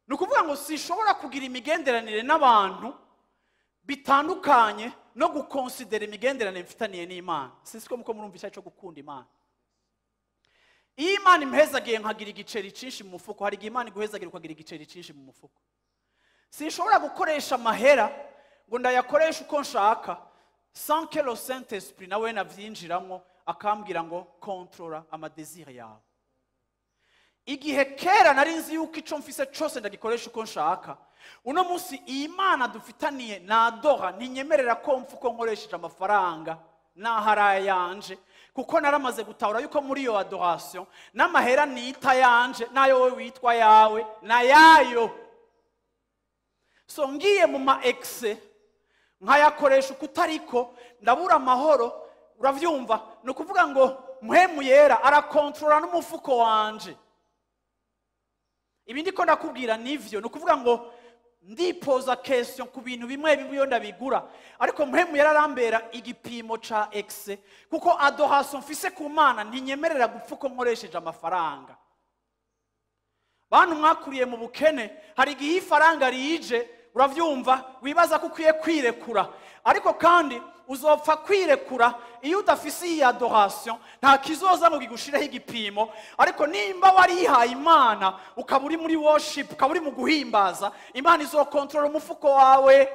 Ni ukuvuga ngo sinshobora kugira imigenderanire n'abantu bitandukanye no gukonsidera imigenderanire mfitaniye n'Imana. Sinzi ko muko murumva icyayi cyo gukunda Imana. Iyo Imana impezagiye nkagira igiceri cyinshi mu mufuko, hari igihe Imana iguhezagira ukagira igiceri cyinshi mu mufuko. Sinshobora gukoresha amahera ngo ndayakoreshe uko nshaka sans que le Saint-Esprit nawe navyinjiramo akambwira ngo controla amadésir yawe. Igihe kera nari nzi yuko ico mfise cose ndagikoresha uko nshaka, uno munsi iyi Mana dufitaniye nadora ntinyemerera ko mfa uko nkoresheje amafaranga n'ahari ayanje, kuko naramaze gutahura yuko muri iyo adoration n'amahera nita yanje n'ayo wowe witwa yawe nayayo. So ngiye mu ma excès nkayakoresha uko utariko, ndabura amahoro. Uravyumva? Ni ukuvuga ngo Mpwemu Yera arakontorora n'umufuko wanje. Ibi ndiko ndakubwira nivyo, ni ukuvuga ngo ndipoza question ku bintu bimwe bimwe iyo ndabigura, ariko Mpwemu Yera arambera igipimo ca excès, kuko adoration mfise ku Mana ntinyemerera gupfa uko nkoresheje amafaranga. Bantu mwakuriye mu bukene, hari igihe ifaranga rije, uravyumva, wibaza ko ukwiye kwirekura, ariko kandi uzopfa kwirekura iyo udafise iyi adoration. Nta kizoza ngo kigushireho igipimo. Ariko nimba warihaye Imana, ukaba uri muri worship, ukaba uri mu guhimbaza, Imana izokontorora umufuko wawe.